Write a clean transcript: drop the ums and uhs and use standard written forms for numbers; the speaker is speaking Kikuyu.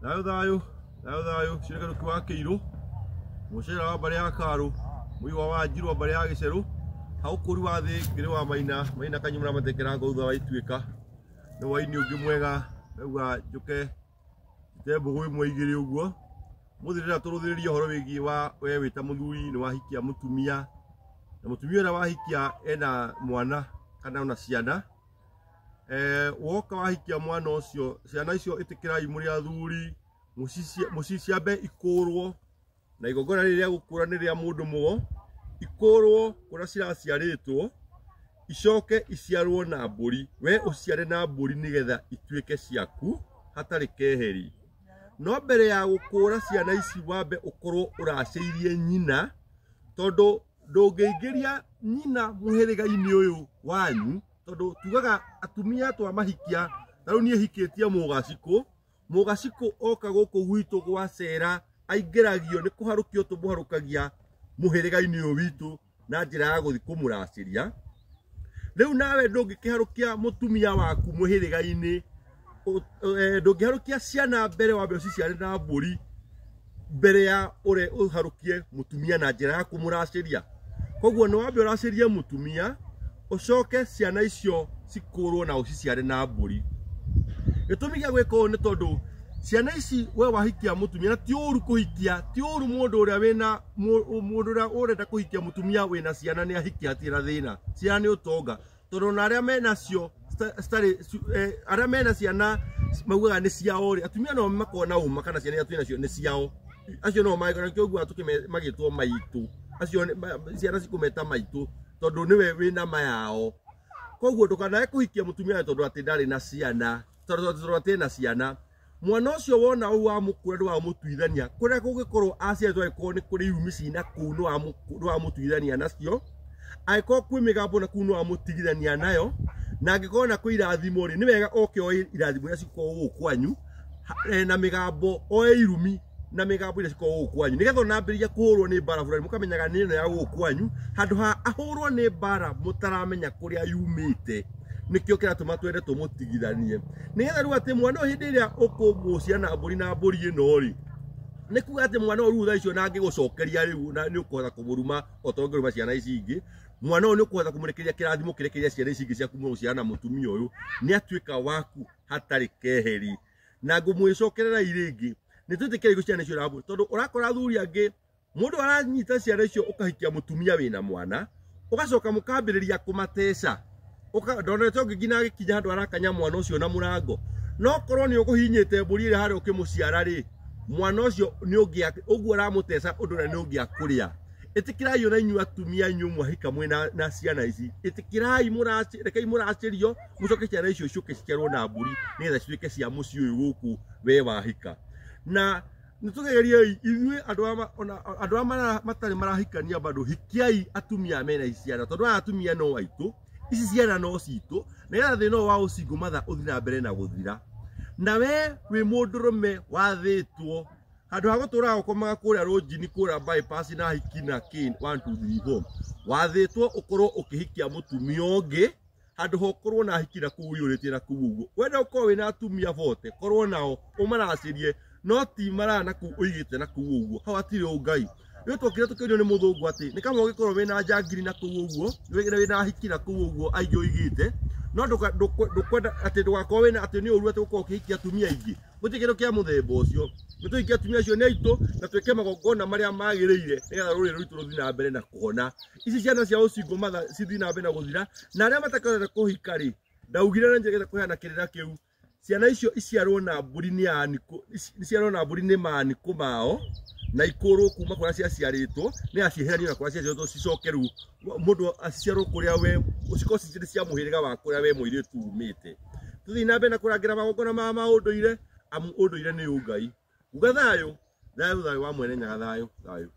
Thayũ thayũ thayũ thayũ Shirika Rũki wa Kĩirũ, mũcera wa mbarĩ ya Karũ, mũigua wa Njirũ wa mbarĩ ya Gĩcerũ, haũkũri wa thĩ ngĩrĩ wa Maina, Maina kanyumũra matekera ngo thutha wa ituĩka. Nĩ hwainĩ ũngĩ mwega ndauga njũke njite mbũgũ ĩmwe igĩrĩ ũguo. Ũmũthĩ ndĩrenda tũrũthĩrĩrie ũhoro wĩgiĩ wa we wĩ ta mũthuri nĩ wahikia mũtumia, na mũtumia ũrĩa wahikia ena mwana kana ona ciana. Woka wahikia mwana ũcio, ciana icio ĩtĩkĩrai mũrĩ athuri mũciciambe ikũrwo, na igongona rĩrĩ rĩa gũkũra nĩ rĩa mũndũ mũgo, ikũrwo kũrĩa ciraciarĩtwo, icoke iciarwo na mbũri, we ũciare na mbũri nĩgetha ituĩke ciaku hatarĩ keheri. No mbere ya gũkũra ciana ici wambe ũkorwo ũracĩirie nyina, tondũ ndũngĩingĩria nyina mũhĩrĩga-inĩ ũyũ wanyu, tondũ tugaga atumia twamahikia, ta rĩu niĩ hikĩtie mũgacikũ, mũgacikũ oka gũkũ gwitũ gwacera aingĩragio nĩ kũharũkio tũmũharũkagia mũhĩrĩga-inĩ ũyũ witũ na njĩra ya gũthiĩ kũmũracĩria. Rĩu nawe ndũngĩkĩharũkia mũtumia waku mũhĩrĩga-inĩ, ndũngĩharũkia ciana mbere wambe ũciciare na mbũri mbere ya ũrĩa ũharũkie mũtumia na njĩra ya kũmũracĩria. Koguo nĩ wambe ũracĩrie mũtumia, ũcoke ciana icio cikũrwo na ũciciare na mbũri. Gĩtũmi gĩa gwĩka ũũ nĩ tondũ ciana ici we wahikia mũtumia, na ti ũru kũhikia, ti ũru mũndũ ũrĩa wĩna mũndũ ũrĩa ũrenda kũhikia mũtumia wĩna ciana nĩ ahikia hatirĩ na thĩna, ciana nĩ ũtonga, tondũ ona arĩa menacio citarĩ arĩa mena ciana maugaga nĩ ciao rĩ, atumia no makoragwo na ũma kana ciana iria twĩ nacio nĩ ciao, acio no mangĩkorwo nĩkĩo ũiguaga magĩtwo maitũ, acio ciana cikũmeta maitũ tondũ nĩwe wĩna ma yao. Koguo ndũkanae kũhikia mũtumia tondũ atĩ ndarĩ na ciana, tondũ atĩ ena ciana. Mwana ũcio wona ũũ wamũkũra ndũwamũtuithania, kũrĩa kũngĩkorwo aciarĩtwo angĩkorwo nĩ kũrĩ irumi cina kũu nĩwamũtuithania nacio, angĩkorwo kwĩ mĩgambo na kũu nĩwamũtigithania nayo, na angĩkorwo na kwĩ irathimo rĩ, nĩ wega oke oe irathimo iria cikoragwo gũkũ kwanyu, na mĩgambo oe irumi na mĩgambo iria cikoragwo gũkũ kwanyu, nĩgetha ona ambĩrĩria kũhũrwo nĩ mbara fulani mũkamenyaga nĩ ĩno ya gũkũ kwanyu, handũ ha ahũrwo nĩ mbara mũtaramenya kũrĩa yumĩte. Nĩkĩo kĩratũma twende tũmũtigithanie, nĩgetha rĩu atĩ mwana ũyũ hĩndĩ ĩrĩa ũkũmũcia na mbũri na mbũri ĩno rĩ, nĩ kuga atĩ mwana ũyũ rĩu thaa icio na angĩgũcokeria rĩu na nĩ ũkũhota kũmũruma o ta ũngĩruma ciana ici ingĩ. Mwana ũyũ nĩ ũkũhota kũmũrekereria kĩrathimo kĩrĩa kĩrĩa ciana ici ingĩ ciaku mũgũciara na mũtumia ũyũ, nĩ atuĩka waku hatarĩ keheri. Na ngũmwĩcokererai rĩngĩ, nĩ twĩtĩkĩre gũciana icio na mbũri, tondũ ũrakora athuri angĩ mũndũ aranyita ciana icio ũkahikia mũtumia wĩna mwana, ũgacoka mũkambĩrĩria kũmateca. Ndonete ũngĩ nginya agĩkinya handũ arakanya mwana ũcio na mũrango. No korwo nĩ ũkũhinyĩte mbũri ĩrĩa harĩa ũkĩmũciara rĩ, mwana ũcio nĩ ũngĩa, ũguo ũramũteca ũndũ ũrĩa nĩ ũngĩakũrĩa. Ĩtĩkĩrai ona inyuĩ atumia inyuĩ mwahika mwĩ na ciana ici, ĩtĩkĩrai rekei mũracĩrio, mũcoke ciana icio ciũke ciciarwo na mbũri nĩgetha cituĩke cia mũciĩ ũyũ gũkũ we wahika. Na nĩ tũgeriei ithuĩ andũ aya ona andũ aya matarĩ marahikania bado, hikiai atumia mena ici ciana, tondũ aya atumia no aitũ, ici ciana no citũ, nĩgetha thĩna ũyũ wa ũcingũ matha ũthiĩ na mbere na gũthira. Na we wĩ mũndũrũme wathĩtwo handũ ha gũtũraga ũkomaga kũrĩa rũnjini kũrĩa bypass na hiki na kĩ 1 2 3 4, wathĩtwo ũkorwo ũkĩhikia mũtumia ũngĩ handũ ha ũkorwo na hiki na kũu ũiyũrĩtie na kũu ũguo. Wenda ũkorwo wĩna atumia bote, korwo nao ũmaracĩrie, no ti maraya na kũu ũigĩte na kũu ũguo, hau hatirĩ ũngai. Rĩu twokire tũkĩũrio nĩ mũthũngũ atĩ nĩ kaba ũgĩkorwo wĩna njangiri na kũu ũguo, wĩna hiki na kũu ũguo aingĩ ũigĩte, no ndũkwenda atĩ ndũgakorwo wĩna atĩ nĩ ũru atĩ gũkorwo ũkĩhikia atumia aingĩ. Gũtirĩ kĩndũ kĩa mũthemba ũcio. Nĩ tũhikie atumia acio nĩ aitũ na twĩke magongona marĩa magĩrĩire nĩgetha rũrĩrĩ rwitũ rũthiĩ na mbere na kũhona. Ici ciana cia ũcingũ matha cithiĩ na mbere na gũthira, na arĩa matakĩhotete kũhika rĩ, ndaugire na njĩra kũheana kĩrĩra kĩu, ciana icio iciarwo na mbũri nĩ anikũ, iciarwo na mbũri nĩ manikũ mao, na ikũrwo kuma kũrĩa ciaciarĩtwo, nĩ acieheranio na kũrĩa ciaciarĩtwo cicoke rĩu mũndũ aciarwo kũrĩa we, cikorwo cirĩ cia mũhĩrĩga wa kũrĩa we mũirĩtu umĩte. Tũthiĩ na mbere na kũrangĩra magongona ma ũndũire, amu ũndũire nĩ ũngai. Uga thayũ, thayũ thayũ wa mwene Nyaga, thayũ thayũ.